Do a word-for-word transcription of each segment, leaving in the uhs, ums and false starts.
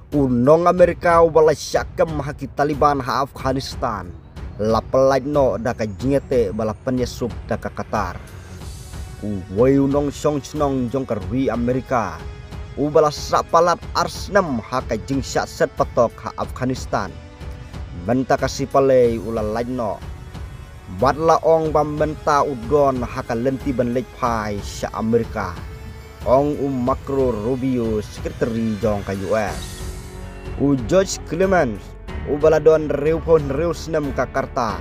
U nong Amerika uba la shah kem ha ki Taliban ha Afghanistan la pyllait noh da ka jingïateh ba la pynïasuk da ka Qatar. Uwei u nongshong shnong jong ka ri Amerika uba la sah palat ar snem ha ka jingshah set patok ha Afghanistan, mynta ka sngi Palei u la lait noh, bad la ong ba mynta u don ha ka lynti ban leit phai sha Amerika, ong u Marco Rubio, Secretary jong ka U S. U George Clements uba la don hynriewphew hynriew snem ka rta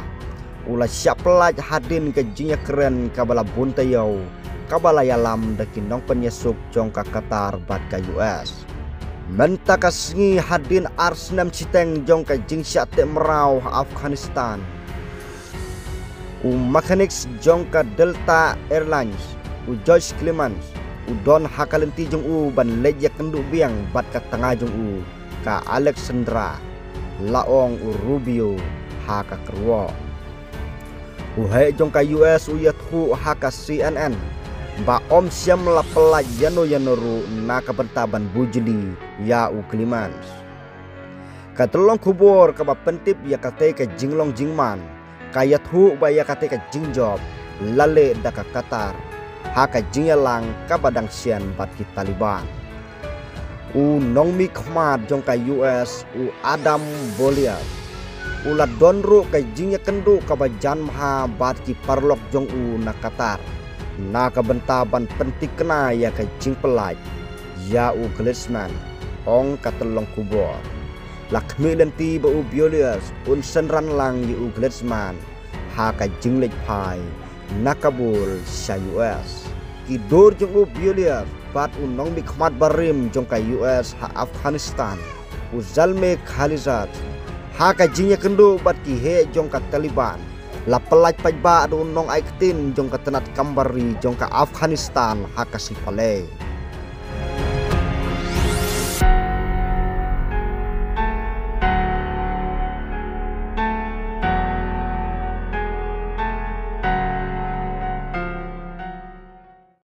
u la shah pyllait hadien ka jingïakren kaba la bun taïew kaba la ïalam da ki nongpynïasuk jong ka Qatar bad ka U S. Mynta ka sngi, hadien ar snem shiteng jong ka jingshah teh mraw ha Afghanistan, u mechanics jong ka Delta Airlines, u George Clements, u don ha ka lynti jong u ban leit ïakynduh biang bad ka tnga jong u, ka Alexandra, la ong u Rubio ha ka kyrwoh. U heh jong ka U S u ïathuh ha ka C N N ba ym shym la pyllait ïano ïano ruh na ka bynta ban buh jli ïa u Clements. Ka tyllong khubor kaba pyntip ïa katei ka jinglong jingman ka ïathuh ba ïa katei ka jingjop la leh da ka Qatar ha ka jingïalang kaba dang shen bad ki Taliban. U nongmihkhmat jong ka U S, u Adam Beaulieu, u la don ruh ka jingïakynduh kaba jan bha bad ki paralok jong u na Qatar na ka bynta ban pynthikna ïa ka jingpyllait ïa u Clements, ong ka tyllong khubor. La khmih lynti ba u Beaulieu un synran lang ïa u Clements ha ka jingleit phai na Kabul sha U S. Ki dur jong u Beaulieu bad u nongmihkhmat barim jong ka U S ha Afghanistan, u Zalmay Khalilzad, ha ka jingïakynduh bad ki heh jong ka Taliban, la pyllait paidbah da u nongaiktien jong ka tnat kam bar ri jong ka Afghanistan ha ka sngi Palei.